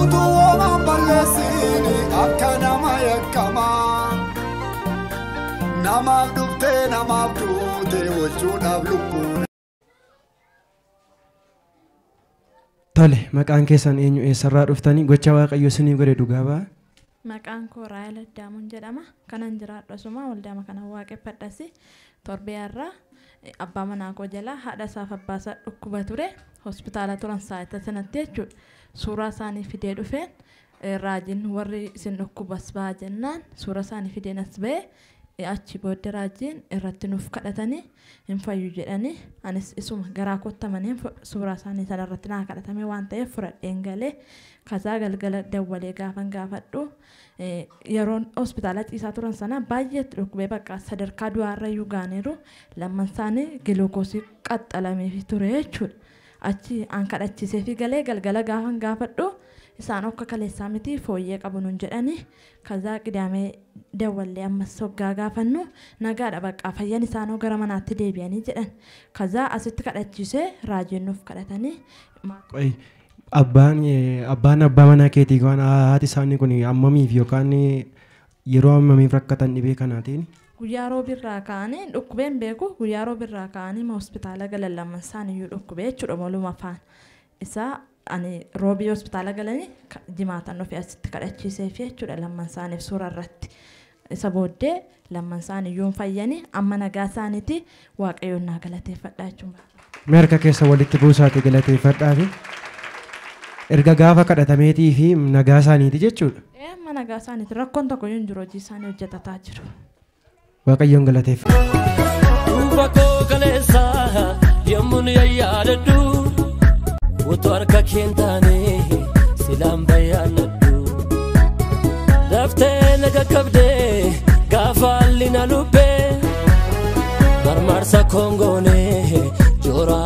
Utuu homaan balleessini akka nama yakkamaa. Namaaf dhuftee namaaf duute oolchuudhaaf lubbuun. Tole, maqaan keessan eenyu, eessarraa dhuftanii, gocha Waaqayyo isinii godhe dhugaa ba'a? Maqaan koo Raayil Addaamuun jedhama. Kanan jiraadhu asuma waldaama kana waaqeffadhas. Torbee har'aa abbaa manaa koo jalaa haadha isaaf abbaa isaa dhukkuba ture. Hospitaala turan sa'aatii sanatti jechuudha. Suuraa isaanii fidee dhufeen raajiin warri isin dhukkubas ba'a jennaan suuraa isaanii fideen as ba'e. Achi booddee raajiin irratti nuuf kadhatanii hin fayyu jedhanii, anis isuma garaa kottamanii suuraa isaanii sana irratti naa kadhatame waan ta'eef fudhadheen galee. Kasaa galgala dawwalee gaafan gaafadhu, yeroon hospitaala ciisaa turan sana baay'ee dhukkubee bakka sadarkaa du'aarra iyyuu gaaniiru. Lamman isaanii giluukoosii qaxxalameefii ture jechuudha. Achi an kadhachiisee fi galee galgala gaafan gaafadhu, isaan akka kaleessaa miti, fooyyee qabu nuun jedhanii. Kazaa qidaamee dawwallee ammas hoggaa gaafannu, nagaadha, baqqaa fayyan isaanoo gara manaatti deebi'anii jedhan. Kazaa asitti kadhachiisee raajiin nuuf kadhatanii. Qoy, abbaan abbaa manaa keetii waan haati isaanii kun ammamiif yookaan yeroo ammamiif rakkatan dhibee kanaatiin? Guyyaa roobirraa ka'anii dhukkubeen beeku, guyyaa roobirraa ka'anii hospitaala galan. Lamman isaaniiyyuu dhukkubee jechuudha waluma faana. Isaa ani roobii hospitaala galanii jimaatan dhufee asitti kadhachiisee fi jechuudha lamman isaaniif suura irratti. Isa booddee lamman isaaniiyyuu fayyanii amma nagaa isaaniiti. Waaqayyoon naa galateeffadha jechuudha. Mee harka keessa walitti buusaati galateeffadhaafi. Erga gaafa kadhatameetii fi nagaa isaaniiti jechuudha. Ee, amma nagaa isaaniiti, rakkoon tokko hin jiru, hojii isaanii hojjetataa jiru. Waaqayyoon galateeffadha. Dhuunfa koo kaleessa yommuun yaadadhu, utuu harka kee hin taane silaan bayyaanadhu. Daftee na qaqqabdee gaafa haalli na lubbee marmarsa kongoonee joora